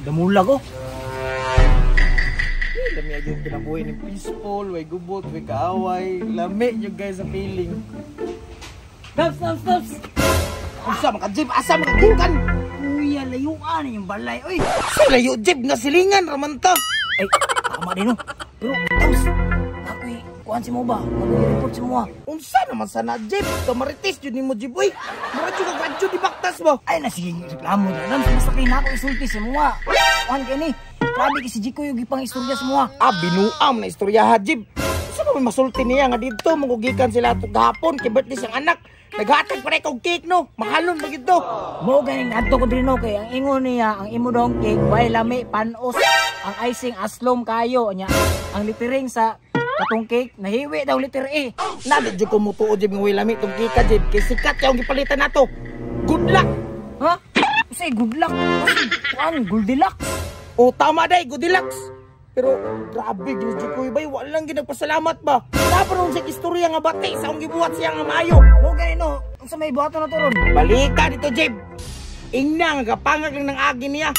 Damulag oh. Lami yung kinabuhi ni peaceful, way gubot, way kaaway. Lami yung guys sa feeling. Tops, tops, tops. Unsa man ka, Jib? Asa man ka gikan? Kuya, layuan yung balay. Oy. Sa layo, Jib, nga silingan raman ta. Ay, tama din oh. Pero, tops, ako'y kuhan si mo ba? Mag-report si mo ah. Unsa naman sana, Jib? Kamaritis jud nimo, Jib, uy. Mura jud ka radyo di baktas ba? Ay, na sige, reklamo na. Dams, basta kay na ako isulti si mo ah. Kuhan kay ni. Grabe kay si Jikoy yung gipang istorya sa mo ah. Ah, binuam na istorya ha, Jib. Unsa man may masulti niya nga didto mangugikan sila ato gahapon kay birthday siyang anak. Naghatag pa kog cake no. Mahalon ba gid to? Mo ganing adto ko diri no kay ang ingon niya ang imo dong cake way lami panos, ang icing aslom kayo nya, ang litering sa katong cake nahiwi daw liter A. Na di jud ko mutuo, Jib, nga way lami tong cake, Jib, kay sikat kay ang gipalitan nato. Good luck. Ha? Usay good luck. Usay kuan Goldilocks. O tama day, Goldilocks. Pero grabe gid jud ko bay, wala lang gid nagpasalamat ba. Dapat sa istorya nga bati sa akong gibuhat siya nga maayo. Mo gani no, unsa may buhaton na to ron? Balita dito, Jib. Ingna nga kapangag lang ng agi niya.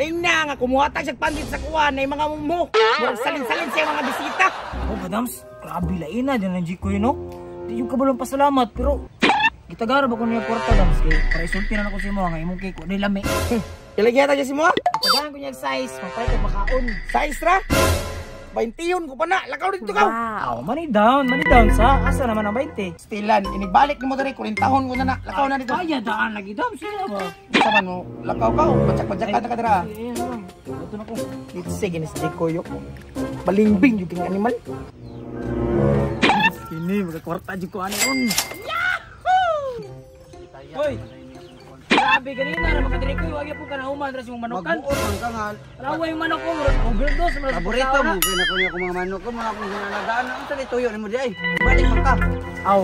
Ingna nga kumuhatag siya pandit sa kuwan na mga mumo. Murag salin-salin siya mga bisita. Oh, badams, grabe laina din ang Jikoy no. Di yung kabalong pasalamat pero gitagara ba ko niya kwarta, dams, kay para isulti na nako sa imo nga imong cake wala lami. Ilagyan ta siya si mo? Pagahan ko niya size, magpalit og makaon. Size ra? 21 ko pa na. Lakaw dito ka. Wow, money down sa asa naman ang 20. Stilan, inibalik nimo diri, kurentahon ko na na. Lakaw na dito. Kaya daan lagi dam sila ba? Unsa man mo? Lakaw ka, batsak-batsak ka na ka dira. Ito na ko. Litse ginis di koyo. Balingbing jud king animal. Kini magkakwarta jud ko ani ron. Hoy. Grabe ganina ra makadiri ko, wag po ka nahuman ra sa imong manukan. Magbuot man ka nga. Rawa yung manok ko, murag overdose murag. Paborito mo kay nako niya ko mga manok ko, mga akong ginalagaan. Unsa ni tuyo nimo di ay? Balik man ka. Aw,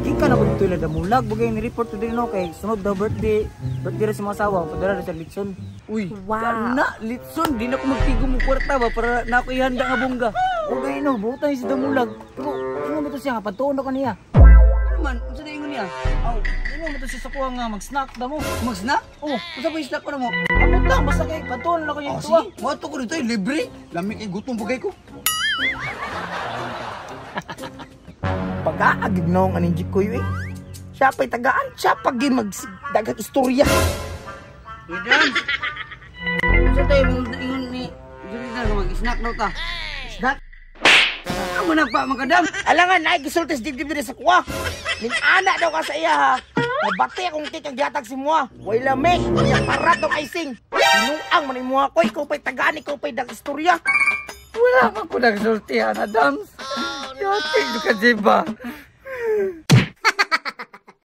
di ka na ko dito ila damulag, bugay ni report to diri no kay sunod daw birthday, birthday ra sa mga asawa, padala ra sa litson. Uy, wow. Kana litson di na ko magtigo mo kwarta ba para na ako ihanda nga bongga. Ugay no, butan si damulag. Pero ingon mo to siya nga padtuon na kaniya. Ano man, unsa na ingon niya? Aw, ingon mo to siya sa kuha nga mag-snack da mo. Mag-snack? Oh, unsa ba snack ko na mo? Amot lang basta kay padtuon na ko niya Oh, tuwa. sige, moadto ko dito, eh, libre. Lami kay gutom pugay ko. Pag-aagig na ang aning Jikoy eh. Siya pa'y tagaan, siya pa'y magdaghang istorya. Idan. Unsa tayo mong ingon ni Jurida nga mag-snack daw ta? Snack? Amo na pa makadam. Alangan, naay gisultis dibdib diri sa kuwa. Ning ana daw ka sa iya ha. Nabati akong cake ang gihatag si mua. Way lami, unya parat tong icing. Sinuang man imuha ko, ikaw pa'y tagaan, ikaw pa'y dag istorya. Wala man ko nagsulti, Ana Dams. Yati ka diba?